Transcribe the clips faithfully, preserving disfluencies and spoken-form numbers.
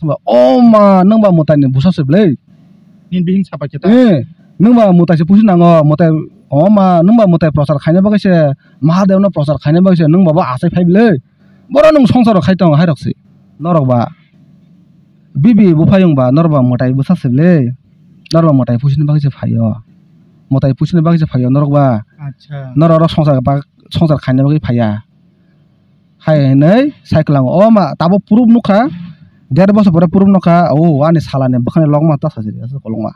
Saba, "O ma, nwng ba mwtai ni bwsa se bwle?" Nini bihik sapa khe ta? Eh, nwng ba mwtai se pusi nango, mwtai, o ma, nwng ba mwtai prochar khaina bagwi se, Mahadev no prochar khaina bagwi se, nwng ba bo achai phai bwle? Boro nwng songsar rok khai tongo hai rok se. Norok ba, bibi buphayung ba, norok ba mwtai bwsa se bwle? Norok ba mwtai pusi ni bagwi se phaio. Mwtai pusi ni bagwi se phaio norok ba. Acha. Norok rok songsar ba, songsar khaina bagwi phaiya. Hai hinwi sai kwlango. O ma, tabuk proof nukha. Der bosor pore proof nukha. O, ani salani bwkhani lokma ta sajili, aswk kolokma.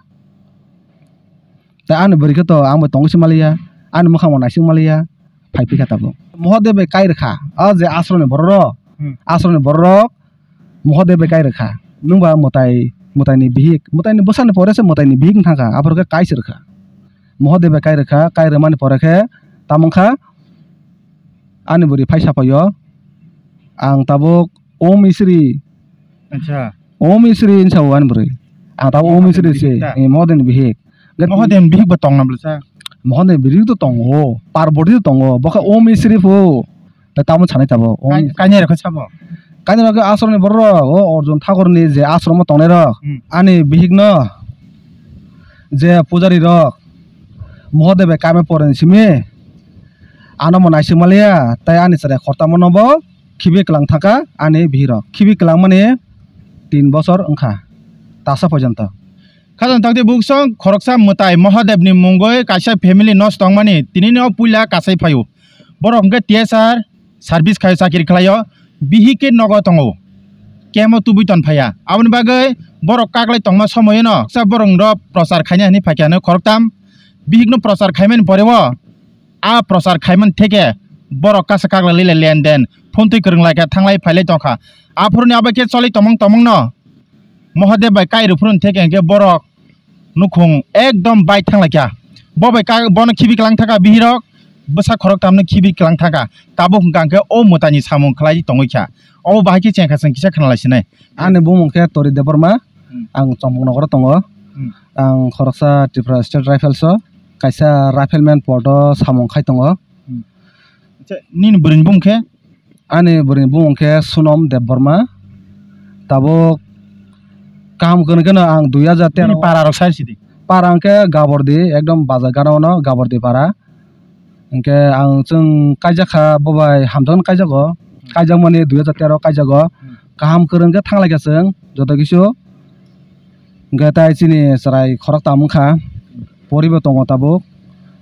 Tei ani bwrwi khe to ang bai tongwi se maliya. Ani mwkhang bo naising maliya. Phai phikha tabuk. Mohodev bai kai rwkha. O je asroni borok rok. Hmm. Asroni borok rok Mohodev bai kai rwkha. Nwng ba mwtai, mwtai ni bihik. Mwtai ni bwsa ni pore se mwtai ni bihik wng thangkha. Aphuru khe kai se rwkha. Mohodev bai kai rwkha. Kai rwmani pore khe tamo wngkha. Ani bwrwi phai sapaio, ang tabuk Om Isri. Acha. Om Isri hinwi sao ani bwrwi. Ang tabuk Om Mohodev Isri se, bihik ta? Eh, Mohodev ni bihik. Mohodev ni bihik bo tongna bwlsa? Mohodev ni bihik to tongo, Parvati to tongo, bo khe Om Isri pho. Tei tamo sanai tabuk, Om Kai-, Isri. Kainai rok khe sabo? Kainai rok khe ashram ni borok rok, o Arjun Thakur ni je ashram o tongnai rok, Hmm. Ani bihik no je pujari rok, Mohodev bai kame pore ni simi, ano mo naising maliya, tei ani chwrai khortamo no bo khibi kwlang thangkha ani bihirok. Khibi kwlang mani tin bosor wngkha, tasa porjonto. Khajang takti buksong khoroksa mwtai Mohodev ni mungwi kaisa family nosto wngmani, tini no puila kasai phaio. Borok hwnkhe T S R service khai chakri khlaio, bihik khe nogo tongo, kemo tubui ton phaiya. Aboni bagwi borok kaklai tongma somoyeno sa borok rok prochar khaina hinwi phaikha hinwi khoroktham bihikno prochar khaimani poreo a prochar khaimani theke borok kasa kaklai lile lenden phone twi kwrwng laikha, thanglai phailai tongkha. Aphuruni abai khe choli tomong tomongno Mohodev bai kai rwphuru theke hwnkhe borok nukhung ekdom bai thanglaikha. Bo bai ka, bono khibi kwlang thangkha bihirok, bwsa khoroktham no khibi kwlang thangkha. Tabuk hwnkha hwnkhe o mwtaini samung khlai tongwi kha. Obo bahai khe chengkha chwng kisa khna lai sinai. Ani bumung khe Tori Debbarma, Hmm. Ang Chongpong nogoro tongo. Hmm. Ang khoroksa Tripura State Rifles o kaisa rifleman pod o samung khai tongo. Hmm. Acha, nini bwrwini bumung khe? Ani bwrwini bumung khe Sunom Debbarma. Tabuk kaham kwrwng kheno ang dui hajar tero. Nini para rok sai sidi? Para hwnkhe Gabordi, ekdom bazar gana ono Gabordi para. Hwnkhe ang chwng kaijak kha bo bai hamjakno kaijago. Kaijakmani dui hajar tero kaijago. Hmm. Kaham kwrwng khe thanglaikha chwng joto kisu. Hwnkhe tai chini chwrai khoroktham wngkha, poribo tongo tabuk.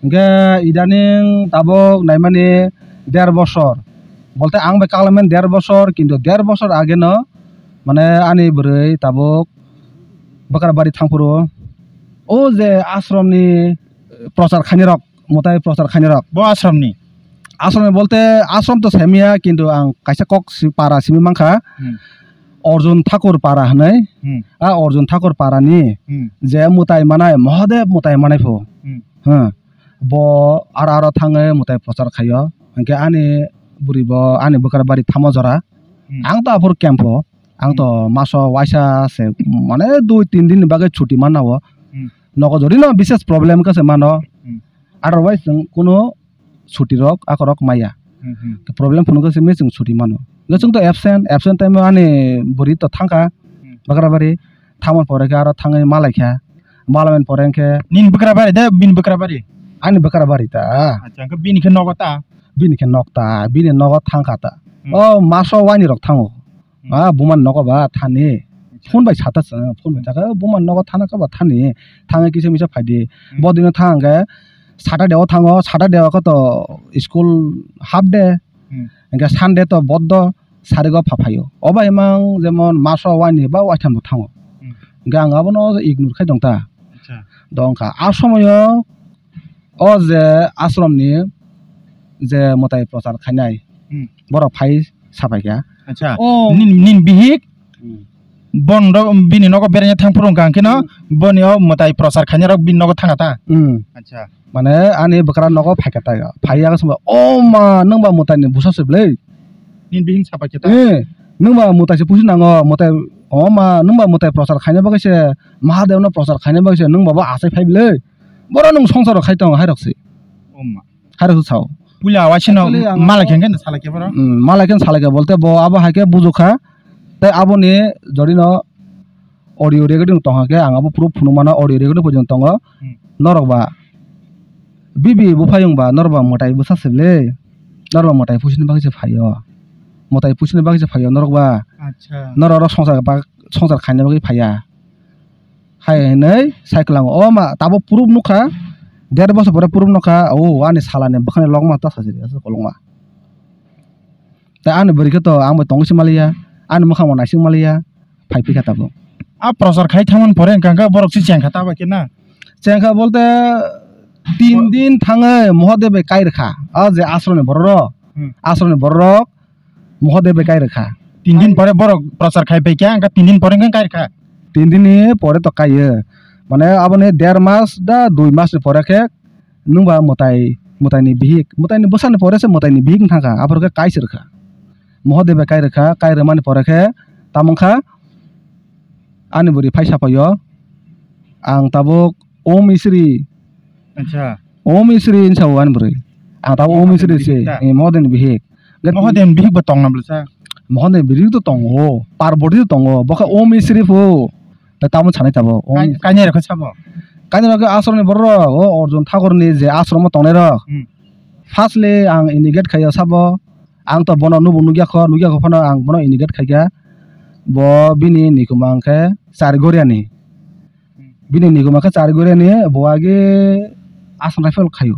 Hwnkhe idaning tabuk naimani der bosor, bolte ang bai kaklaimani der bosor, kintu der bosor ageno mane ani bwrwi tabuk Bakarabari thangphuru o je ashramni prochar khainai rok, mwtai prochar khainai rok. Bo ashramni? Ashramni bolte ashram to saimanya, kintu ang kaisa kok si-, para simi mankha. Hmm. Arjun Thakur para hinwi. Hmm. A Arjun Thakur para ni Hmm. je mwtai manai, Mahadev mwtai manai pho. Hmm. Hmm. Bo aro aro thangwi mwtai prochar khaio. Hwnkhe ani bwrwi bo ani Bakarabari thamo jora. Hmm. Ang to aphuru camp o. Ang to Hmm. maso waisa se, mane dui tin din ni bagwi chuti manna o. Hmm. Nogo jodi no bises problem khe se mano. Hmm. Otherwise chwng kuno chuti rok akorok maya. Hmm, hmm. Problem phunukhe simi chwng chuti mano. Hwnkhe chwng to absent, absent time o ani bwrwi to thangkha Hmm. Bakarabari. Thangmani pore khe aro thangwi malaikha. Malaimani pore hwnkhe Nini Bakarabari de, bini Bakarabari? Ani Bakarabari ta. Acha, hwnkhe bini khe nogo ta? Bini khe nok ta, bini nogo thangkha ta. Hmm. O maso waini rok thango. Hmm. Ah, bumani nogo ba thani. Acha. Phone bai sata chwng, phone bai Hmm. saka, "Bumani nogo thana kha ba thani, thangwi kisa misa phaidi." Hmm. Bodino thang hwnkhe Saturday o thango, Saturday o khe to school half day. Hmm. Hwnkhe Sunday to bondo, sarigo pha phaio. Obo imang jemon maso waini ba waitham bo thango. Hmm. Hwnkhe ang abono ignore khai tong ta. Acha. Dongkha. A somoyo o je ashramni je mwtai prochar khainai, Hmm. borok phai sapaikha. Acha. Oh. Nin, nin bihik? Hmm. Bon rok bini nogo beraina thang phuru hwnkha hwnkhe no Hmm. boni o mwtai prochar khainai rok bini nogo thanga ta? Hmm. Acha. Mane ani bwkra nogo phaikha ta. Phaiya songba, "O ma, nwng ba mwtai ni bwsa se bwle?" Nini bihik sapa khe ta? Eh, nwng ba mwtai se pusi nango, mwtai, o ma, nwng ba mwtai prochar khaina bagwi se, Mahadev no prochar khaina bagwi se, nwng ba bo achai phai bwle? Boro nwng songsar rok khai tongo hai rok se. O ma. Hai rok se sao. Puila waisino Actually, ang malai khe hwnkhe salai khe boro? Hmm, malai khe salai khe bolte bo abo hai khe bujukha. Tei aboni jorino audio recording tongkha khe ang abo proof phunukmano, audio recording pojong tongo. Hmm. Norok ba bibi buphayung ba norok ba mwtai bwsa se le, norok ba mwtai pusini bagwi se phaio, mwtai pusini bagwi se phaio norok ba. Acha. Norok oro swngchar bak-, swngchar khaina bagwi phaiya. Hai hinwi sai kwlango. O ma, tabuk proof nukha. Der bosor pore proof nukha. O ani salani bwkhani lokma ta sajili aswk kolokma. Tei ani bwrwi khe to ang bai tongwi se maliya. Ani mwkhang bo naising maliya. Phai phikha tabuk. A prochar khai thangmani pore hwnkha khe borok se chengkha ta bai khe na? Chengkha bolte tin din thangwi Mahadev bai kai rwkha. O je asroni borok rok. Hmm. Asroni borok rok Mahadev bai kai rwkha. Tin din pore borok prochar khai pai kha, hwnkhe tin din pore hwnkhe kai rwkha. Tin din ni pore to kaiyo. Mane aboni der mas da dui mas ni pore khe nwng ba mwtai, mwtai ni bihik, mwtai ni bwsa ni pore se mwtai ni bihik wng thang kha, aphuru khe kai se rwkha. Mahadev bai kai rwkha, kai rwmani pore khe tamo wng kha ani bwrwi phai sapaio, ang tabuk Om Isri. Acha. Om Isri hinwi sao ani bwrwi. Ang tabuk Om Isri se. Mahadev ni bihik ta? Eh, Mahadev ni bihik. Mahadev ni bihik bo tong na bwlasa? Mahadev ni bihik to tongo, Parvati to tongo, bo khe Om Isri pho. Tei tamo sanai tabuk. Om Kai-, kainai rok khe sabo? Kainai rok khe asroni borok rok, o Arjun Thakur ni je asromo tongnai rok. Hmm. Firstly ang indicate khaio sabo. Ang to bono nubo nukya kho, nukya kho phano ang bono indicate khaikha. Bo bini nikuma hwnkhe Charigoria ni. Bini nikuma khe Charigoria ni, bo agi Assam Rifle khaio.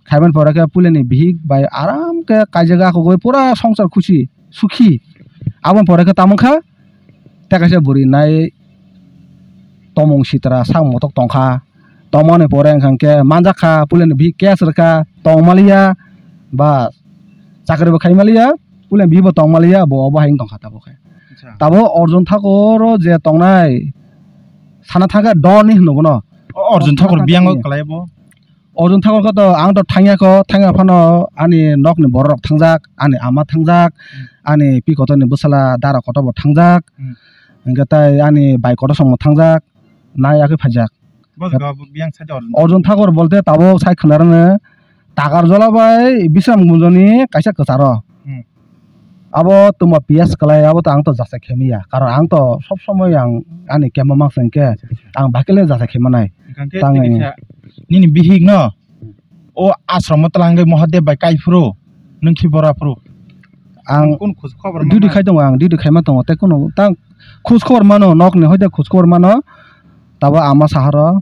Khaimani pore khe puilani bihik bai aram khe kaijak akhogwi pura songsar khusi sukhi. Aboni pore khe tamo wngkha tei kaisa bwrwi nai tomung sitra sak motok tongkha. Tongmani pore wngkha khe manjak kha, puilani bihik case rwkha, tongmaliya, bas. Chakri bo khaimaliya, puilani bihik bo tongmaliya, bo obo hai wng tongkha tabuk khe. Acha. Tabuk Arjun Thakur o je tongnai sana thangkha don ni hino bono. O Arjun Thakur Thakur biyang o thangkha. Kwlai bo? Arjun Thakur khe to ang to thangya kho, thangya phano ani nokni borok rok thangjak, ani ama thangjak, Hmm. ani pi kotor ni bwsala dara kotor bo thangjak, Hmm. hwnkhe tai ani bai kotor song bo thangjak, nai yakhe phaijak. Bo jaga bo biyang side Arjun. Arjun Thakur bolte tabuk sai khwnarwkno Takarjala bai Bisramganj ni kaisa kwcharo. Hmm. Abo twma P S kwlai, abo to ang to jachai khaimaya. Karon ang to sob somoi ang ani kemo mangsa hwnkhe ang bakile jachai khaimanai. Hwnkhe tei tangwi kaisa nini bihik no o ashromo twlangwi Mahadev bai kai phuru nwng khi bora phuru. Ang kun khus khobor duty khai tongo, ang duty khaima tongo, tei kunu tang khus khobor mano, nokni hoite khus khobor mano. Tabo ama saharo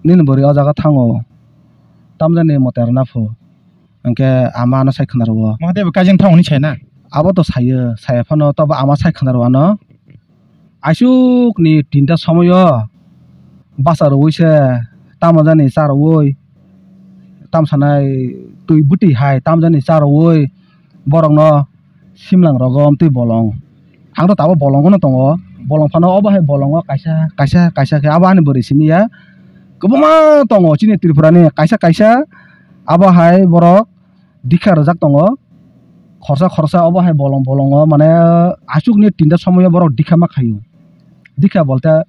nini bwrwi o jaga thango, tamjani mote rwna pho. Hwnkhe ama ano sai khwna rwo. Mahadev kaijang thango hwnwi sai na? Abo to sayo, saya phano tobo ama sai khwna rwo ano. Aisuk ni tinta somoyo basa rwui se tamo jani cha rwui, tam sanai twi bwtwi hai tam jani cha rwui borokno simlang rogo amtwi bolong. Ang to tabuk bolongo no tongo. Bolong phano obo hai bolongo kaisa, kaisa, kaisa khe abo ani bwrwi simi ya. Kwbangma tongo chini Tripura ni kaisa, kaisa abo hai borok dikha rwjak tongo. Khorsa, khorsa obo hai bolong, bolongo mane aswk ni tinta somoyo borok dikha ma khaio. Dikha bolte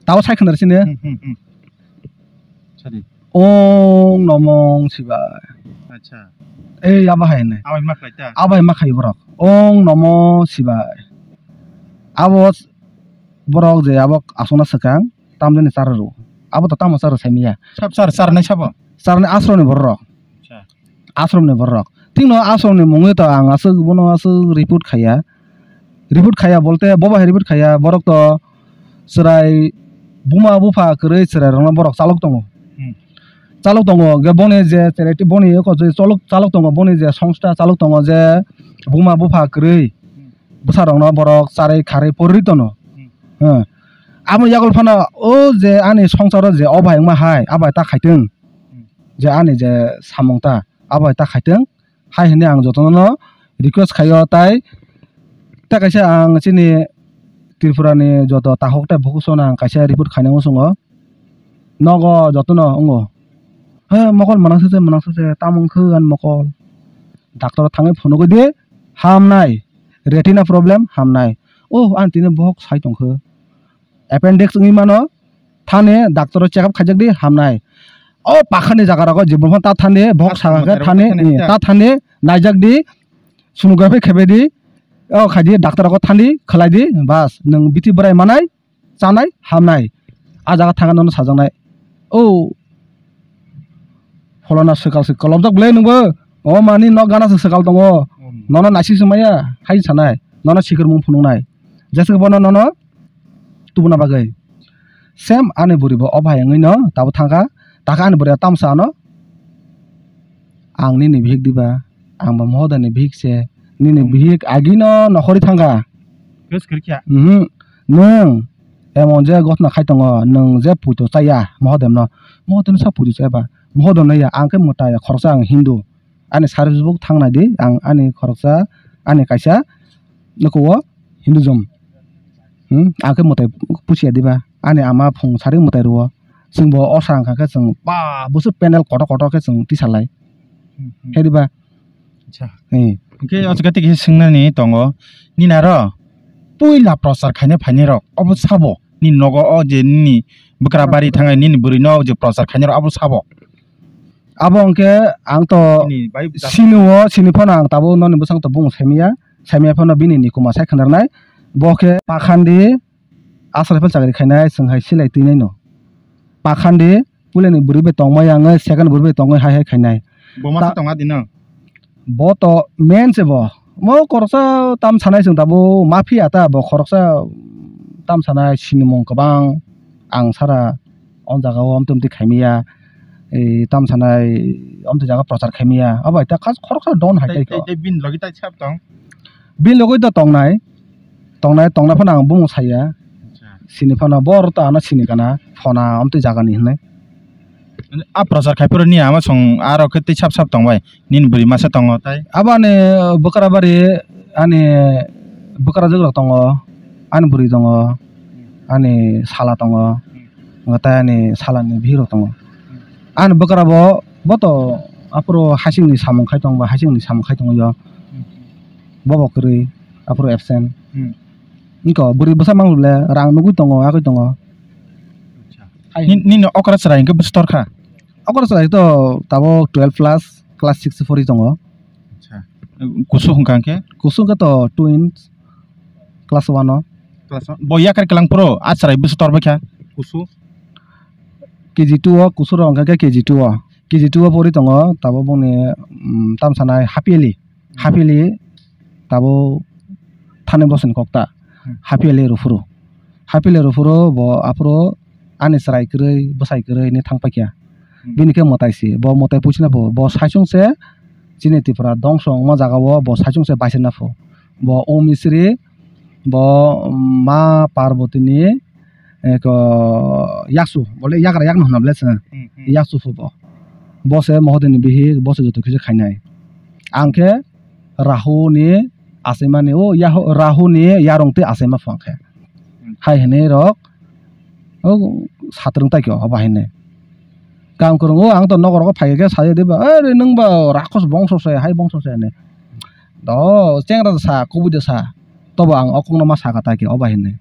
tabuk sai khwna sini. Hmm, hmm, hmm. Sorry. Ong Namo Shivaya. Acha. Ei, abo hai ne. Abo ma khlai ta? Abo hai ma khai borok. Ong Namo Shivaya. Abo borok je abo aswkna swkang, tamjani chara rw. Abo to tamo chara saimiya. Sab char, char nai sabo? Char nai asroni borok. Acha. Asromni borok. Tino asromni mungwi to ang aswk bono aswk report khaiya. Report khaiya bolte bo bai report khaiya, borok to chwrai buma bupha kwrwi chwrairokno borok chalok tongo. Hmm. Chalok tongo, hwnkhe boni je charity boni eko je chalok, chalok tongo, boni je songstha chalok tongo je buma bupha kwrwi Hmm. bwsarokno borok charwi kharwi porwi tono. Hmm. Hmm. Aboni yagul phano o je ani songsaro je o bai wngma hai, a bai ta khaitwng. Hmm. Je ani je samung ta, a bai ta khaitwng. Hai hwnwi ang jotono request khaio, tai, tai kaisa ang chini Tripura ni joto takhuk tai bukhuk sono ang kaisa report khaina muchungo. Nogo jotono wngo. He mokol manangsase, manangsase, tamo wngkhe ani mokol. Doctor thangwi phunugwi di, hamnai. Retina problem hamnai. Oh, ani tini bohok sai tongkhe. Appendix wngwi mano, thani doctor o check up khaijak di, hamnai. O pakhani jaga rogo jibon phano ta thani, bohok saka khe thani, ta thani, naijak di, sonography khebai di, O khaidi, doctor rogo thandi, khlai di, bas, nwng bithi bwrai manai, chanai, hamnai. A jaga thangkha nono sajaknai. O pholona swkal se kolobjak bwle nwngbo. O mani nok gana se swkal tongo. Hmm. Nono naisik se maya, hai sanai. Nono sikirmung phunuknai. Jesa bono nono tubuna bagwi. Same ani bwrwi bo o bahai wngwi no tabo thangkha. Takha ani bwrwi tamsa ano. Ang nini bihik diba? Ang bo mohodani bihik se. Nini bihik agino nokhorwi thangkha. Khe swkirkha. Mhm. Nwng emon je gotna khai tongo, nwng je puito chaya mohodemno. Mohodemno sa puito chaya ba? Mohodemno ya, ang khe mwtai, khoroksa ang Hindu. Ani service book thangnai di, ang ani khoroksa, ani kaisa nukuo Hinduism. Hmm, ang khe mwtai pusiya diba? Ani ama phung sari mwtai rwo. Chwng bo osa wngkha khe chwng ba busu panel kotor kotor khe chwng tisalai. Hmm, hmm. Khe diba? Acha. Hmm. Hwnkhe o jaga tei kisa swngnani tongo. Nini aro puila prochar khaina phainai rok obo sabo? Nini nogo o je nini bwkra bari thangnai nini bwrwi no je prochar khainai rok abo sabo? Abo hwnkhe ang to sini o, sini phano ang tabuk noni bwskango to bumung saimanya, saimanya phano bini nikuma sai khnarnai. Bo khe Pakhandi Aswrai phano chakri khainai, chwng hai silai twinai no. Pakhandi puilani bwrwi bai tongmai, ang second bwrwi bai tongwi hai hai khainai. Bo masa tonga dino? Bo to men se bo. Mo khoroksa tam sanai chwng tabuk ma phiya ta, bo khoroksa tam sanai sinimung kwbang ang sara o jaga o amtwi amtwi khaimaya, ei tam sanai amtwi jaga prochar khaimaya, abo hai ta khas khoroksa don hai tai ko. Tei bini logi tai sab tong? Bini logi to tongnai, tongnai, tongna phano ang bumung saya. Acha. Sini phano bor to ano sini kana phona amtwi jaga ni hinwi. A prochar khai phuru ni ama song aro khe tei sab sab tong bai. Nini bwrwi masa tongo tai? Abo ani bwkra bari, ani bwkra jwk rok tongo, ani bwrwi tongo, ani sala tongo, tei ani salani bihik rok tongo. Ani bwkra bo, bo to aphuru hasing ni samung khai tongo, hasing ni samung khai tongo yo. Bo bo kwrwi, aphuru absent. Hmm. Niko bwrwi bwsa mang le rang nugwi tongo, agwi tongo. Acha. Hai. Nin-, nini okra chwrai hwnkhe bwswk torkha? Okra chwrai to tabuk twelve plus, class six pori tongo. Acha. Kusu hwnkha hwnkhe? Kusu hwnkhe to twins, class one o. Class one. Bo yakar kwlang phuru a chwrai bwswk torbaikha kusu? K G two o kusu rok hwnkha khe K G two o. K G two o pori tongo, tabuk bongni, mm, tam sanai Hapyali. Hapyali tabuk thani bosoni kokta. Hmm. Hapyali rw phuru. Hapyali rw phuru bo aphuru ani chwrai kwrwi, bwsai kwrwi hinwi thang paikha. Hmm. Bini khe mwtai si, bo mwtai puisina pho, bo saichung se chini Tripura dongso wngma jaga o bo saichung se baisina pho. Bo o misri, bo ma Parbatini eko yaksu, bole yakra yakno hwnna bole se. Hmm, hmm. Yaksu pho bo. Bo se Mohodini bihik, bo se joto kisa khainai. Ang khe Rahu ni achaimani, o Yahu-, Rahu ni yarung twi achaima pho ang khe. Hmm. Hai hinwi rok, o satrwng tai khe o bahai hinwi. Kaam kwrwngo ang to nogo rogo phai khe sai de ba, "Are nwng ba Rakos bongso se, hai bongso se," hinwi. Do chengra da sa, kubui da sa. Tobo ang o kokno ma saka ta khe o bahai hinwi.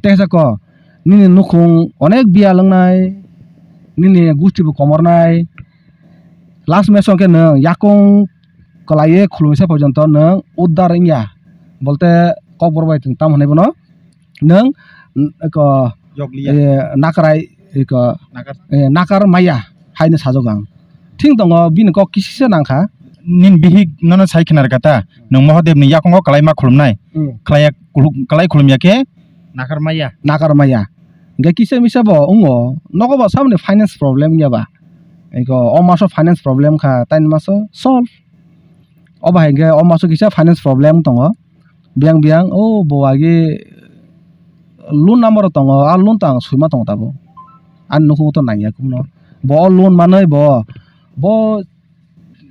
Tei sa ko, nini nukhung onek biyal wngnai, nini gusti bo komornai. Last match o khe nwng yakung kwlaiwi khulumsa porjonto nwng uddar wngya. Bolte kokborok bai chwng tamo hwnwi bono nwng, n-, ko, Yokliya. Eh, nakrai, eh, ko, Nakar. Eh, nakar maya haino sajok ang. Thing tongo, bini kok kisisa nangkha. Nini bihik nono sai khna rwkha ta, nwng Mohodebni yakungo kwlaima khulumnai. Hmm. Kwlaiya khulu-, kwlai khulumya khe nakar maya. Nakar maya. Hingke kisa misa bo wngo, nogo bo saboni finance problem wngya ba. Eko o maso finance problem kha, taini maso solve. O bahai hingke o maso kisa finance problem tongo. Biyang biyang o bo agi loan number tongo, a loan tang suima tongo tabuk. Ani nukhung to nangya kumno. Bo o loan manwi bo, bo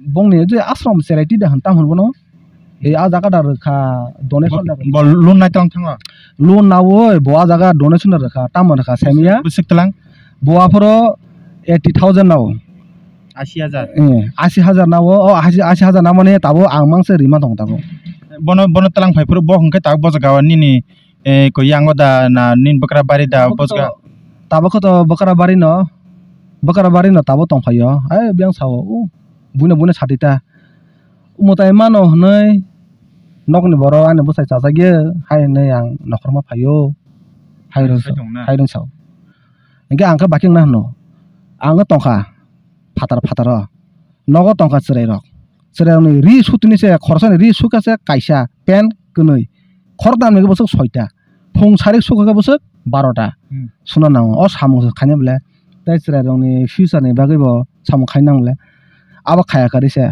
bongni je ashram charity da hwn tam hwn bono. E a jaga da rwkha donation da. Bo loan nai tong thango? Loan nawi bo a jaga donation da rwkha, tam rwkha saimanya. Bwswk tlang? Bo aphoro eighty thousand nao. Ashi hajar. Eh, ashi hajar nao, o ashi, ashi hajar namani tabo ang mangse rima tong tabo. Bono, bono tlang phai phuru bo hwnkhe tabuk bo jaga o nini, eh, ko yango da na nini bwkra bari da bo jaga? Tabuk to bwkra bari no, bwkra bari no tabo tong phaio. Ai biyang sao, o buino buino sati ta. Mwtai mano hwnwi nokni borok ani bwsai chajak ya, hai hinwi ang nokhorma phaio, hai rwng Sai sao, tongna. Hai rwng sao. Hinkhe ang khe bakhe wngna hwno, ang tongkha phatar phataro, nogo tongkha chwrairok, chwrairokni ri sutini se, khoroksa ni ri sukha se kaisa, pant kwnwi, khoroknam ni bwswk soita, phung sarik sukha khe bwswk barota. Hmm. Suna nango, o samung se khaina bwle, tei chwrairokni future ni bagwi bo samung khaina nango le, abo khaya kari se,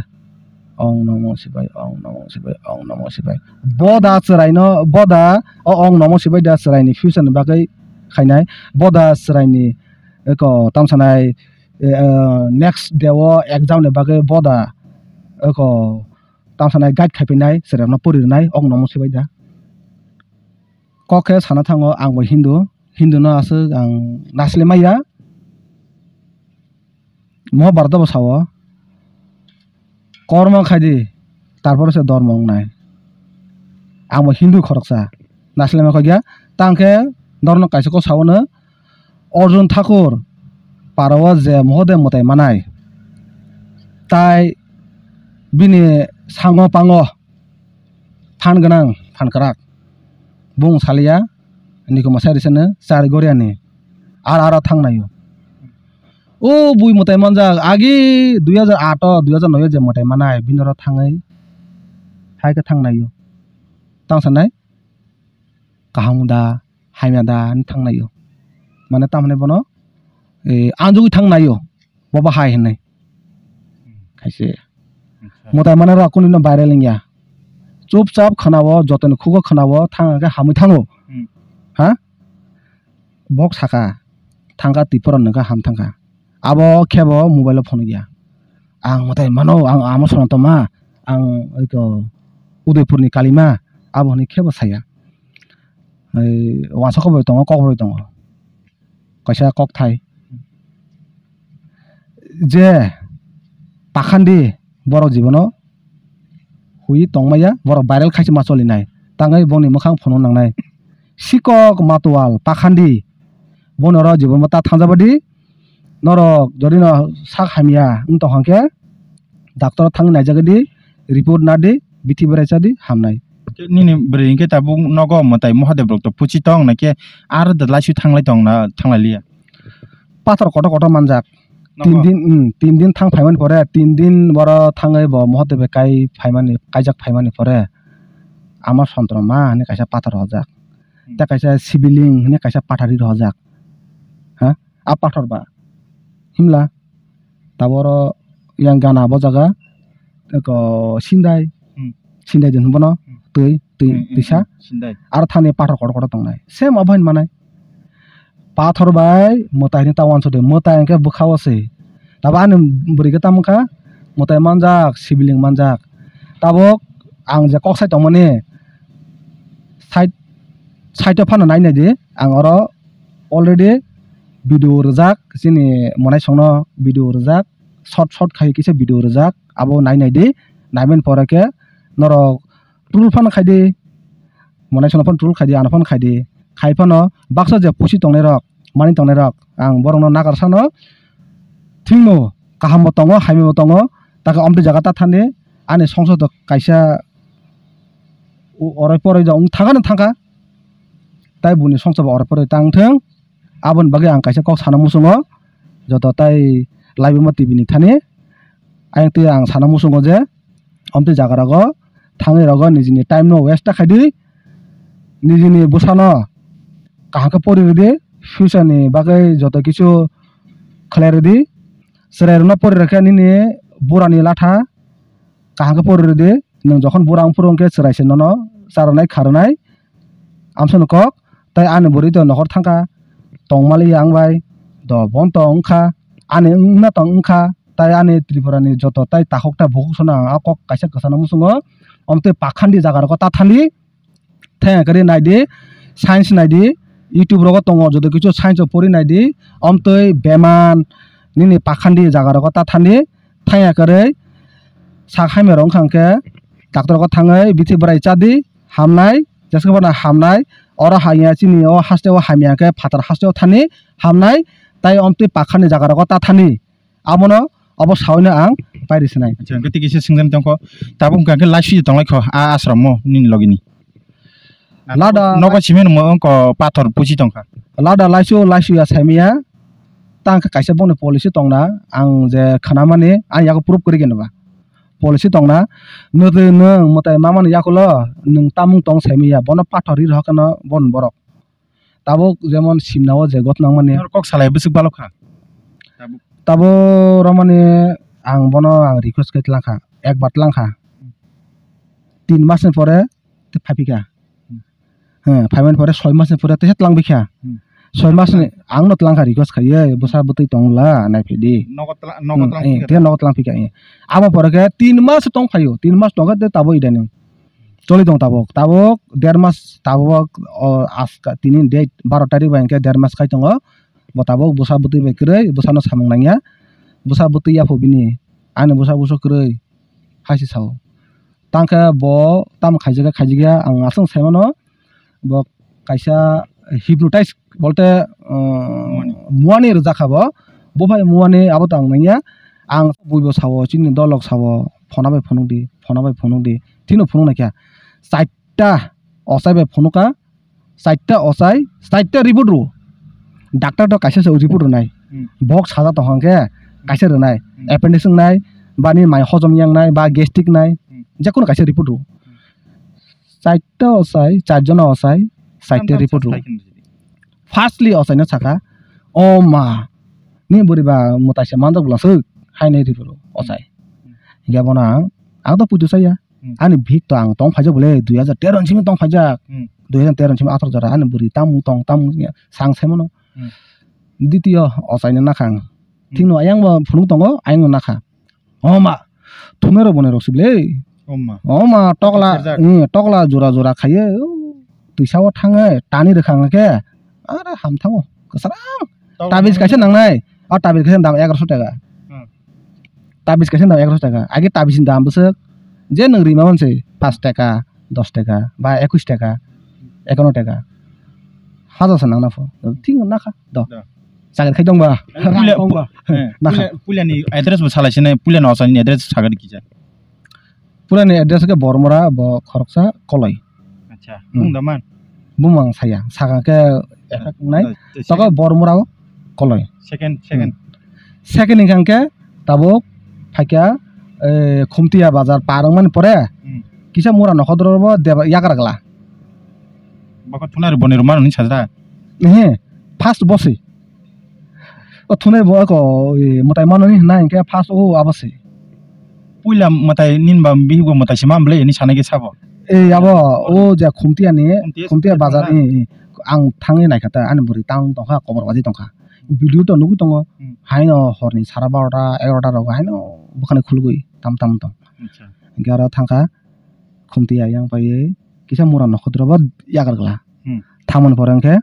ong nomo sibai, ong nomo sibai, ong nomo sibai. Bo da chwraino, bo da, o ong nomo sibai da chwraini future ni bagwi khainai, bo da chwraini eko tamsanai, eh, next day o exam ni bagwi bo da eko tamsanai guide khai phinai, chwrairokno pori rwnai, ong nomo sibai da. Kok khe sana thango, ang bo Hindu, Hindu no aswk ang nasle maya. Mahabharata bo sao, kormo khai di, tarpore se dhormo wngnai. Ang bo Hindu khoroksa, nasle ma khogya. Tang khe norok no kaisa kok sao no, Arjun Thakur para o je Mahadev mwtai manai, tai bini sango pango phan gwnang, phan kwrak. Bung saliya, niko mwsai rwsano chari goriani. Ar aro thang naio. O bui mwtai manjak, agi dui hajar aat o, dui hajar noi o je mwtai manai, bini oro thangwi hai khe thang naio. Tang sanai, kaham da, hamya da, hinwi thang naio. Mane tamni bono, eh, anjugwi thang naio. Bobo hai hinwi. Khaise. Acha. Mwtai mane rok kunu no viral wngya. Chupchap khwnao, jotoni khugo khwnao, thang khe hamwi thango. Hmm. Ha? Bok saka, thangkha Tripura nungkha ham thangkha. Abo khebo mobile o phone ya. Ang mwtai mano, ang amo sono tongma, ang oito Udaipurni kalima, abo hwnwi khebo saya. Ei, wansok bai tongo, kok bai tongo. Kaisa kokthai. Je pakhandi borok jibono hui tongmaya, borok viral khaisa ma cholinai. Tangwi bongni mwkhang phunuk nangnai. Sikok Matual pakhandi. Bono oro jibon bo ta thangjabadi. Norok jodi no sak hamya wng tong khe, doctor thangwi naijagwi di, report na di, bithi berai cha di, hamnai. Nini bwrwi hinkhe tabuk nogo mwtai Mahadev rok to puchi tong, naikhe aro da laisu thanglai tong na, thanglai liya? Pathor kotor kotor manjak. Nogo? Tin din, hmm, tin din thang phaimani pore, tin din boro thangwi bo Mahadev bai kai phaimani, kaijak phaimani pore, ama sontro ma hinwi kaisa pathor rojak. Hmm. Tei kaisa sibiling hinwi kaisa pathari rojak. Ha? A pathor ba. Himla. Taboro yang gana bo jaga. Eko sindai. Hmm. Sindai din bono. Hmm. Twi, twi, hmm, hmm, twisa. Hmm. Sindai. Aro thani pathor kotor kotor tongnai. Same obo hin manai. Pathor bai mwtai hinwi ta uansukdi. Mwtai hwnkhe bwkha o se. Tabo ani bwrwi khe tamo wngkha? Mwtai manjak, sibiling manjak. Tabuk ang je kok sai tongmani side, side o phano nai naidi. Ang oro already video rwjak, chini mwnaisongno video rwjak, short short khai kisa video rwjak, abo nai naidi, naimani pore khe norok troll phano khaidi, mwnaisongno phano troll khaidi, ano phano khaidi, khai phano baksa je pusi tongnairok, mani tongnairok, ang borokno nagarsano thwngno kahambo tongo, hamyabo tongo, takhe omtwi jaga ta thani ani songsoto kaisa oroi poroi da wng thangkha no thangkha, tai buni songsobo oroi poroi ta wngthwng. Aboni bagwi ang kaisa kok sana muchungo, joto tai Laibuma T V ni thani. Ayang twi ang sana muchungo je, omtwi jaga rogo thangwi rogo nijini time no waste ta khaidi, nijini bwsano kaham khe pori rwdi, future ni bagwi joto kichu khlai rwdi. Chwrai rokno pori rwkhe nini burani latha kaham khe pori rwdi. Nwng jokhon bura wng phuru hwnkhe chwrai se nono charwnai kharwnai. Amsano kok, tai ani bwrwi to nokhor thangkha, tongmali ang bai, do bon to wngkha, ani wngna tong wngkha, tai ani Tripura ni joto tai takhuk tai bukhuk sono ang a kok kaisa kwchangno muchungo, omtwi pakhandi jaga rogo ta thandi, thengya kwrwi naidi, science naidi, YouTube rogo tongo joto kichu science o pori naidi, omtwi beman nini pakhandi jaga rogo ta thandi, thengya kwrwi sak hamya rok wngkha hwnkhe doctor rogo thangwi bithi bwrai chadi, hamnai, jeswk phano hamnai, oro hamya chini o haste o hamya khe phatar haste o thani hamnai, tai omtwi pakhani jaga rogo ta thani. Abono, obo saui no ang Pairi sinai. Acha, hwnkhe tei kisa swngjani tongkho. Tabuk hwnkha khe laisui tonglai kho a ashram o nini logi ni. Lada nogo simi nung wngkho pathor pusi tongkha. Lada laisu laisu ya saimaya. Tang khe kaisa bongni policy tongna ang je khanamani ang yago proof kwrwi gini ba. Policy tongna. Nwtwi nwng mwtai mamani yakulo nwng tamung tong saimaya. Bono pathor ri rohor khe no bon borok. Tabuk jemon simna o je gotnang mani. Nor kok salai bwswk balok kha. Tabuk. Tabuk romani ang bono ang request khe tlang kha. Ekbar tlang kha. Tin mas ni pore tei phai phika. Hmm. He, phaimani pore soi mas ni pore teisa tlang bikha. Hmm. Soi mas ni ang no tlang kha request khaiye, bwsa bwtwi tong la nai phidi. Nogo tla-, nogo Hmm, tlang eh, phika. Tei nogo tlang phika, eh. Abo pore khe tin mas tong phaio, tin mas tong khe tei tabuk idaning. Choli tong tabuk, tabuk der mas tabuk o aska tini date baro tarik bai hwnkhe der mas khai tongo. Bo tabuk bwsa bwtwi bai kwrwi, bwsano samung nangya. Bwsa bwtwi yapho bini, ani bwsa bwsa kwrwi, hai se sao. Tangkhe bo tamo khaijak kha, khaijak ya, ang aswk sai mano, bo kaisa hypnotize bolte, uh, muani rwjak kha bo, bo bai muani abo tang nangya, ang buibo sao, chini dolok sao, phona bai phunuk di, phona bai phunuk di, tino phunuk naikha, chaita ochai bai phunuk kha, chaita ochai, chaita report rw, doctor to kaisa se report rwnai, Hmm. Bok sajak tong hwnkhe kaisa rwnai, Hmm. Appendix wngnai, ba ni mai hojom yangnai, ba gastric nai, Hmm. Jekono kaisa report rw. Chaita ochai, charjona ochai, chaita Tam tam report rw. Firstly ochaino sakha, "O ma, ni bwrwi ba mwtai se manjak bwla swk," hai nai report rw ochai. Hmm. Hingke bono ang, ang to puitu saya. Hmm. Ani bhik to ang tong phaijak bwle, dui hajar tero ni simi tong phaijak. Hmm. Dui hajar tero ni simi atharo jora ani bwrwi tamung tong, tamung ya, sang sai mano. Hmm. Ditio ochaino nakha ang. Hmm. Thikno ayang bo phunuk tongo, ayang no nakha. O ma, thumero bone rok sibile. O ma. O ma, tokla, Serjak. Hmm, tokla jora jora khaye, o, twisa o thange, tani rwkha hwnkhe, are ham thango, kwsarang. Tokla Tabis thango. Kaisa nangnai, o tabis kaisa dam egaroso taka. Hmm. Tabis kaisa dam egaroso taka, age tabis ni dam bwswk, je nwng rima manse, pash taka, dos taka, ba ekwis taka, ekanno taka. Hajar sa nangna pho, thik nakha, do. Do. Chakri khai tongba. Puila, Rang tongba. Eh, Nakha. Puila, puilani address bo salai sinai, puilani ochaini address sagadi kisa. Puilani address ke Bormora, bo khoroksa Koloi. Acha, Hmm. Bung da man? Bumang saya, saka ke efek nai. Da, da, Toko second. Bormora o Koloi. Second, second. Hmm. Second ni kangke tabuk phaikya, eh, Khumtiya bazar par wngmani pore, Hmm. Kisa mura nokhodro bo deba yagra gla. Bokho thunari boni rwmani sajra? Ehe, first bosi. O thunai bo ko, e, mwtai mano ni hwnna hinkhe first o abo se. Puila mwtai ninba bihikbo mwtai se ma bwle hinwi sanai khe sabo. E, abo o je Khumtiya ni, Khumtiya Khumtiya bazar ni, e, ang thangwi naikha ta, ani bwrwi tang tongkha, kobor baji tongkha. Video to nugwi tongo. Hmm. Haino horni sara barota, egarota rogo haino bwkhani khulugwi tam tam tong. Acha. Hinkhe aro thangkha, Khumtiya yang paiwi kisa mura nokhodro bo yagra gla. Hmm. Thangmani pore hinkhe,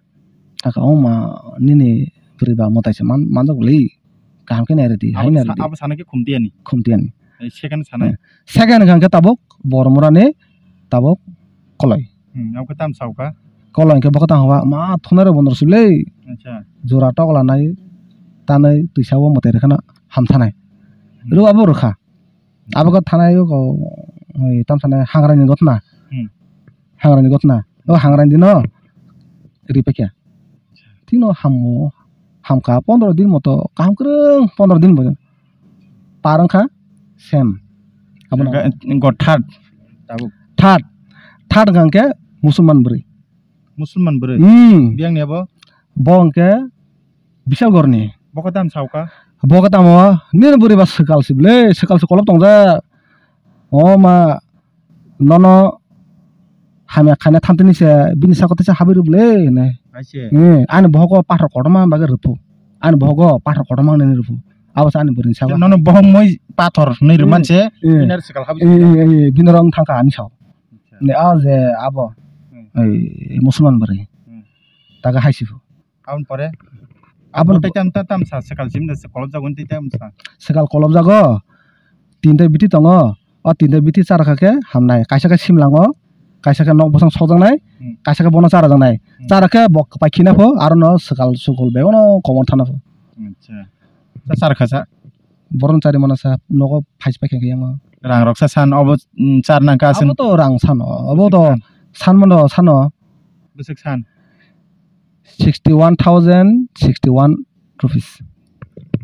Aka, o ma, nini bwrwi ba mwtai se man, manjak bwle. Kaham khe nai rwdi, hai nai rwdi. Abo sana khe Khumtiya ni? Khumtiya ni. Eh, second sana? Eh, second hwnkha khe tabuk Bormora ni tabuk Koloi. Hmm, abo khe tam sao kha? Koloi hwnkhe bokhe tang hwa, ma thunai rok bono rw sibile. Acha. Jora tokla nai, tanai, twisa o mwtai rwkhana hamthanai. Hmm. Rw abo rwkha. Abo khe thanai o ko, oi, tam sanai hangrani gotna. Hmm. Hangrani gotna. O hangrani dino ripaikha. Tino hammo, hamkha pondro din moto, kaham kwrwng pondro din bo. Par wngkha sem. Abono go third. Tabuk. Third. Third hwnkha hwnkhe Musulman bwrwi. Musulman bwrwi? Hmm. Biyang ni abo? Bo hwnkhe Bishalgarh ni. Bo khe tamo sao kha? Bo khe tamo, nini bwrwi ba swkal se bwle, swkal se kolop tongjak. O ma, nono hamya khaina thamtini se, bini saka teisa habwi rw bwle, hinwi. Hai se. Eh, ani bohogo pathor kotorma bagwi rwphu. Ani bohogo pathor kotorma hinwi rwphu. Abo se ani bwrwi ni saka. Nono bohok moi pathor hinwi rwman se, eh, bini aro swkal habwi. Eh, eh, eh, bini oro wng thangkha ani sao. Acha. Ne, ah, je abo, hmm, ei, Musulman bwrwi. Hmm. Taga hai siphu. Aboni pore? Aboni tei tam, tam, tam sa, swkal sim da, kolobjago, tei tam sa. Swkal kolobjago, tinta bithi tongo, o tinta bithi chara kha khe hamnai. Kaisa khe simlango, kaisa khe nok bosong sokjaknai, hmm, kaisa khe bono charajaknai. Hmm. Chara khe bo kwpai khina pho, aro no swkal sukul bego no komor thana pho. Acha. Sa chara kha sa? Borok chari mano sa nogo phais paikha khe yango. Rang rok sa san obo, mm, char nang ka aswng. Abo to rang sano, abo to san mano sano. Bwswk san. Sixty one thousand sixty one rupees.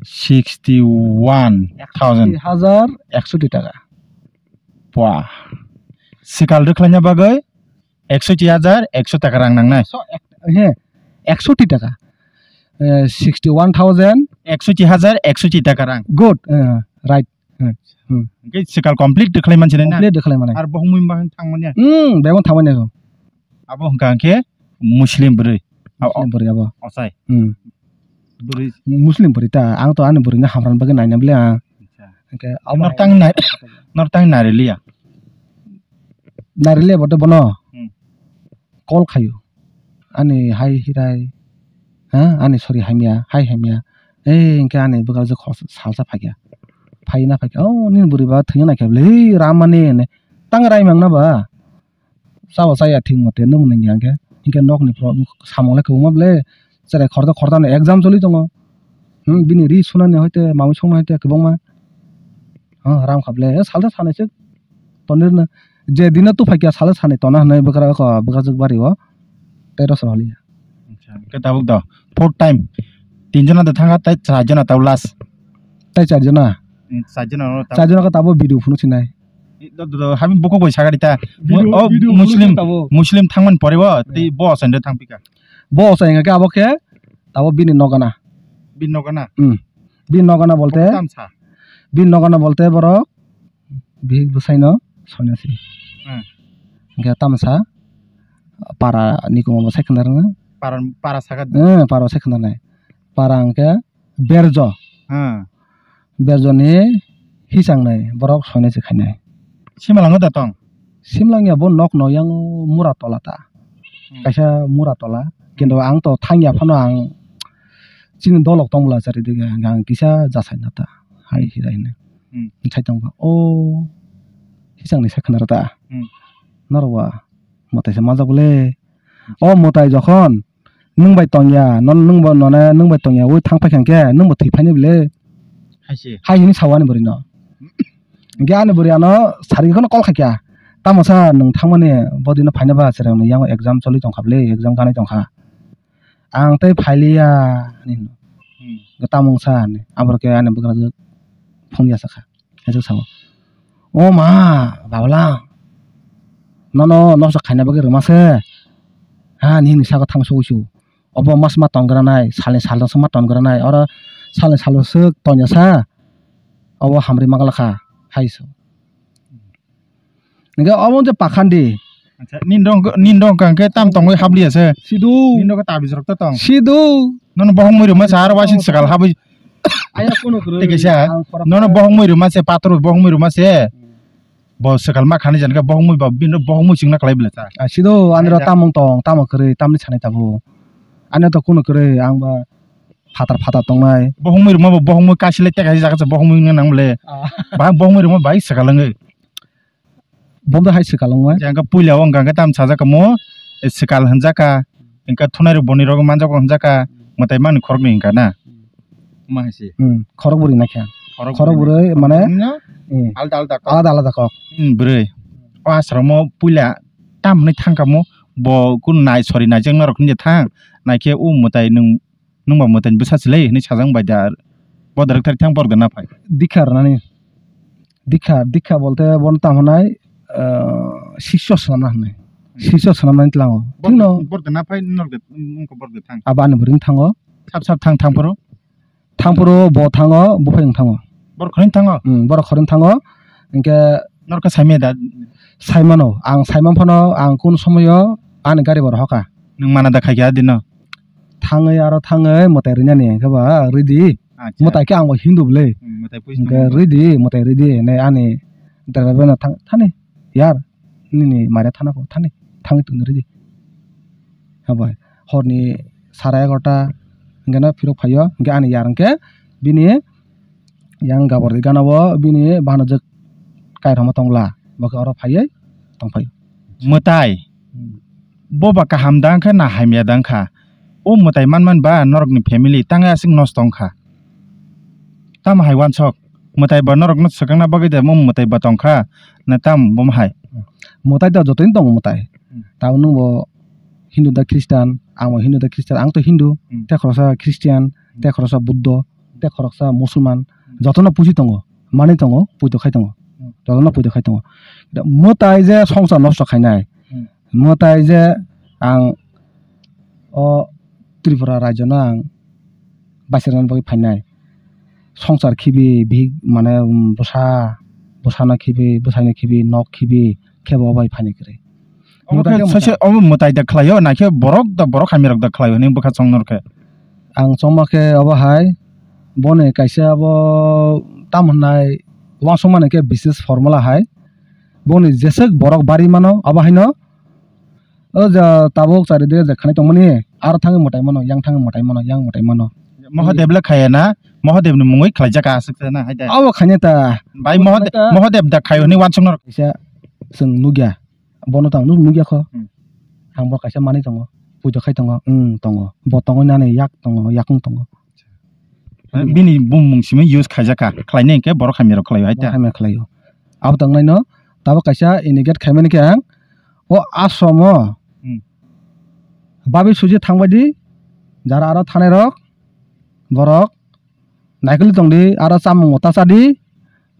Sixty one thousand. Hajar ekshoti taka. Wah. Sikal rwkhlaina bagwi ekshoti hajar ekshoti taka rang nangnai. So, ek-, he, ekshoti taka. Eh, sixty one thousand. Ekshoti hajar ekshoti taka rang. Good. Eh, right. Hmm. Hmm. Hwnkhe sikal complete rwkhlai mansinai na? Complete rwkhlai manai. Ar bohong mui bahang thangmani ya? Hmm, bebak thangmani ya. Abo hwnkha hwnkhe Muslim bwrwi. Muslim bwrwi abo. Ochai. Hmm. Bwrwi. Muslim bwrwi ta, ang to ani bwrwino hamran bagwi naina bwle ang. Acha. Hwnkhe abo nor tang nai-, nor tang nariliya? Nariliya bote bono. Hmm. Call khaio. Ani hai hirai, ha? Ani sorry hamya, hai hamya. Ei, hwnkhe ani bwkrajwk khoroksa salsa phaikha. Phaina phaikha, "Oh, nini bwrwi ba thwngya naikha bwle, hei, ramani," hwnwi. Tang raimang na ba? Chabo chaya thik mote nwng nungya hwnkhe. Hwnkhe nokni pro-, samung le kwbangma bwle, cherai khoroksa khoroksa ni exam choli tongo. Hmm, bini ri sunani hoite, mamui songna hoite kwbangma. Ha, ram kha bwle, salsa sanai se tonwi rwna. Je dino tu phaikya salo sani tona hwnwi bwkra-, ko bwkrajwk bari o tei rosor holi ya. Acha, hwnkhe tabuk do fourth time. Tin jona da thanga tei char jona tabuk last. Tei char jona? Hmm, char jona no tabuk. Char jona khe tabuk video phunuk sinai. Do, do, do, habini bukhuk bai sagadi ta. Video, oh, video Muslim, phunuk tabuk. Muslim thangmani pore bo, tei bo ochaino thangpikha. Bo ochai hwnkhe abo khe tabuk bini nogana. Bini nogana? Hmm. Bini nogana bolte, tamsa. Bini nogana bolte borok bihik bwsaino soinasi. Hmm. Hwnkhe tamsa para ni koma bo sai khna rwngna. Para, para saka. Eh, para sai khna nai. Para hwnkhe berjo. Hmm. Berjoni hisang nai borok soinasi khainai. Simalango da tong? Simlangya bo nok no yang mura tola ta. Hmm. Kaisa mura tola. Kintu ang to thangya phano ang chini dolok tong bwla chari dige ang kisa jasai na ta. Hai hirai hwnwi. Hmm. Sai tong ba, "O, hisang ni sai khna rw ta." Hmm. Norok ba mwtai se manjak bwle. O mwtai jokhon nwng bai tongya, non nwng bo none nwng bai tongya, ui thang paikha hwnkhe nwng bo thwi phaini bwle. Hai se. Hai hwnwi sao ani bwrwi no. Hwnkhe ani bwrwi ano sari kheno call khaikha. Tamo sa nwng thangmani bodino phaina ba chwrai hwnwi yang exam choli tongkha bwle, exam ganai tongkha. Ang tei phailiya, hinwi hino. Hmm. Tamo wngsa hinwi. Aborok khe ani bwkrajwk phone ya sakha. Aswk sao, "O ma, Babalang, nono nosto khaina bagwi rwma se." Ha, nini saka thang sogwi su. Obo mas ma tongranai, salni salo se ma tongranai. Oro salni salo se tongya sa. Obo hamri maglakha, hai so. Hingke omo je pakhandi. Acha, nini rong, nini rong kang khe tam tongwi habliya se. Sidu. Nini rong khe tabis rok ta tong. Sidu. Nono bohong mui rwma se aro waising swkal habwi. Aya kono kwrwi. Tei kaisa. Ang khorok nono bohong mui rwma se, pator bohong mui rwma se. Hmm. Bo swkal ma khani jan khe bohong mui ba bini bohong mui chingna khlai bwle ta. Ah, sidu, ani ro tamung tong, tamo kwrwi, tamni sanai tabuk. Ani to kono kwrwi, ang ba phatar phatar tongnai. Bohong mui rwma bo, bohong mui kaisa le tei kaisa jaga se bohong mui wngna nang bwle. Ah. Ba bohong mui rwma bai swkal wngwi. Bo bai hai swkal wngmai. Jang khe puila o wngkha khe tam sajak kamo, swkal hwnjak kha. Hwnkhe thunai rok boni rok manjak hwnjak kha. Mwtai mani khorok ni hwnkha na. Ma hai se. Hmm, khorok bwrwi naikha. Khorok bwrwi mane, hmm, alda alda kok. Alada alada kok. Hmm, bwrwi. O aswramo puila tam hwnwi thang kamo, bo kun nai sori nai jeng norok hwnwi thang. Naikhe o mwtai nwng Nwng ba mwtaini bwsa se le hinwi sajak bai da. Bo direct thang borok da na phai. Dikha rwnani. Dikha, dikha bolte bono tamo hwnai, ah, sisyo swnamna hwnwi. Hmm. Sisyo swnamnani tlango. Borok, thikno borok da na phai, norok da, wngkha borok da thang. Abo ani bwrwini thango. Sap sap thang, thang phuru. Thang phuru bo thango, buphai wng thango. Borok khoroknwi thango? Hmm, borok khoroknwi thango. Hinkhe norok khe saimanya da? Saimano, ang saiman phano ang kunu somoyo ani gari bo rohorkha. Nwng mana da khaikha dino? Thangwi aro thangwi mwtai rwnani hinkhe ba rwidi. Acha. Mwtai khe ang bo Hindu bwle. Hmm, mwtai pui hinkhe tongma. Rwidi, mwtai rwidi hinwi ani driver bai no thang, thani yar nini mare thana kho thani thangwi tongdi rwidi. Habai horni sara egarota hinkhe no phirok phaio hinkhe ani yar hinkhe bini yang gabor di gana o bini bahanajwk kairokma tongla, bo khe oro phaiwi tongphai. Mwtai. Hmm. Bo ba kaham da wngkha na hamya da wngkha? O mwtai manmani ba norokni family tangwi aswk nosto wngkha. Tamo hai wansok? Mwtai ba norokno swkangna bagwi de mo mwtai ba tongkha na tam bo hai. Mwtai da jotoino tongo mwtai. Hmm. Tamo nwng bo Hindu da Christian, ang bo Hindu da Christian, ang to Hindu, hmm, tei khoroksa Christian, hmm, tei khoroksa Buddho, tei khoroksa Musulman, hmm, jotono puji tongo, manwi tongo, puito khai tongo. Hmm. Jotono puito khai tongo. Da mwtai je songsar nosto khainai, hmm, mwtai je ang o Tripura rajyo no ang baisarnani bagwi phainai. Songsar khibi, bihik, mane, um, bwsa, bwsano khibi, bwsaino khibi, nok khibi, khe bo bai phaini kwrwi. Omo mwtai khe de saise mwtai. Omo mwtai da khlaio, na khe borok da, borok hamya rok da khlaio hwnwi bwkha chwng nor khe. Ang chongma khe obo hai, boni kaisa abo tam hwnai uansukmani khe business formula hai, boni jeswk borok bari mano, abo haino O ja tabuk chari de je khanai tongmani, aro thangwi mwtai mano, yang thangwi mwtai mano, yang mwtai mano. Mahadev le khaya na, Mahadev ni mungwi khlaijak aswk se na hai da. Abo khanya ta. Bai Mahadev, ta. Mahadev da khayo ni wansuk no. Kaisa chwng nukya, bono tang nuk nukya kho. Hmm. Ang bo kaisa manwi tongo, puja khai tongo, wng tongo. Bo tongwi nani yak tongo, yakung tongo. Bini bumung simi use khaijak kha, khlainai hinkhe borok hamya rok khlaio hai ta. Borok hamya khlaio. Abo tongnaino tabuk kaisa indicate khaimani khe ang o ashram o, hmm, babi suji thangbai di, jara aro thanai rok, borok naikoli tong di, aro chamung bo ta cha di,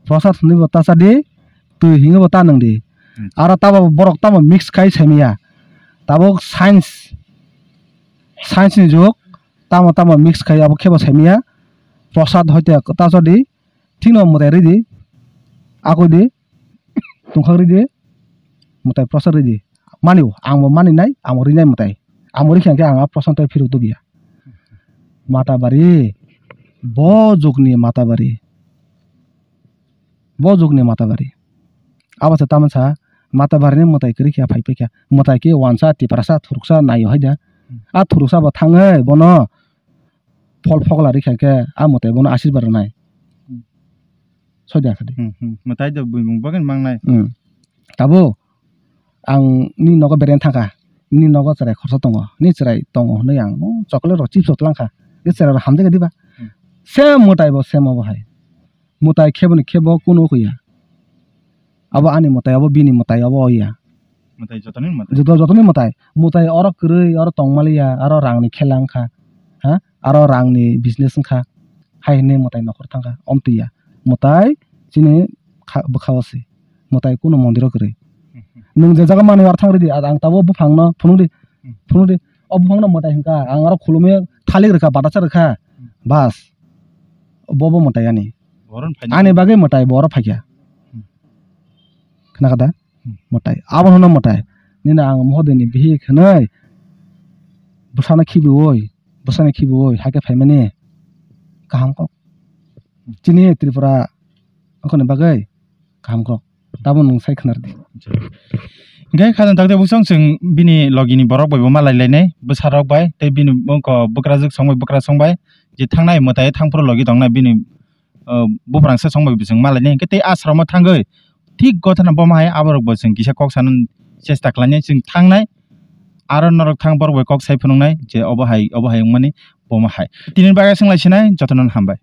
prosad hwnwi bo ta cha di, twi hwnwi bo ta nung di. Hmm. Aro tamo borok tamo mix khai saimaya, tabuk science, science ni jug, tamo tamo mix khai abo khe bo saimaya, prosad hoite ta cha di, thikno mwtai ridi, akoi di, tungkhak ridi, mwtai prosad ridi. Mani o, ang bo mani nai, ang bo rinai mwtai. Ang bo rikha khe ang a prosad tai phirok tubiya. Mata bari, bo jugni mata bari. Bo jugni mata bari. Abo se tamo sa, mata bari ni mwtai kwrwi khe phai phai kha. Mwtai khe wansa, tiprasa, thuruksa naio hai da. A thuruksa bo thangwi bono phol phokla rikha khe a mwtai bono asirbar rwnai. Hmm. Soi da kha di. Hmm, hmm. Mwtai do buimung bagwi mangnai. Hmm. Tabo ang ni nogo beren thangkha. Ni nogo chwrai khorsa tongo. Ni chwrai tongo hwnwi ang, oh, chocolate rok chips rok twlang kha. Ni chwrai rok hamjak diba? Hmm. Same mwtai bo same obo hai. Mwtai kheboni khebo kunu wngkha ya. Abo ani mwtai, abo bini mwtai, abo ya. Mwtai jotoni mwtai. Joto, jotoni mwtai. Mwtai oro kwrwi, oro tongmaliya, aro rangni khela wngkha. Ha? Aro rangni business wngkha. Hai hwnwi mwtai nokhor thangkha. Omtwi ya. Mwtai chini kha-, bwkha o se. Mwtai kunu mondiro kwrwi. Nwng je jaga manwi aro thang ridi, ang tabuk buphangno phunukdi. Phunukdi. O buphangno mwtai hwnkha. Ang aro khulumwi thalik rwkha, batasa rwkha. Bas. Bobo mwtai ani. Ani bagwi mwtai bo oro phaikha. Hmm. Khna kha da? Hmm. Mwtai. Abo hwnno mwtai. Nini ang Mohodini bihik hwnwi bwsano khibiwi, bwsano khibiwi hakhe phaimani kaham kok. Hmm. Chini Tripura wngkhani bagwi kaham kok. Tamo nwng sai khna rwdi. Hingke khajang takte bwswng chwng bini logini borok bai bo malai lainai, bwsarok bai tei bini bwkrajwk song bai bwkrajwk song bai je thangnai mwtai thangphuru logi tongnai bini, uh, buprangsa song bai bo chwng malainai. Hingke tei ashram o thangwi thik gothana bomo hai aborok bo chwng kisa kok sana chesta khlainai, chwng thangnai aro norok thang borok bai kok sai phunuknai je obo hai, obo hai wngmani bomo hai. Tini bagwi swng lai sinai jotono hambai.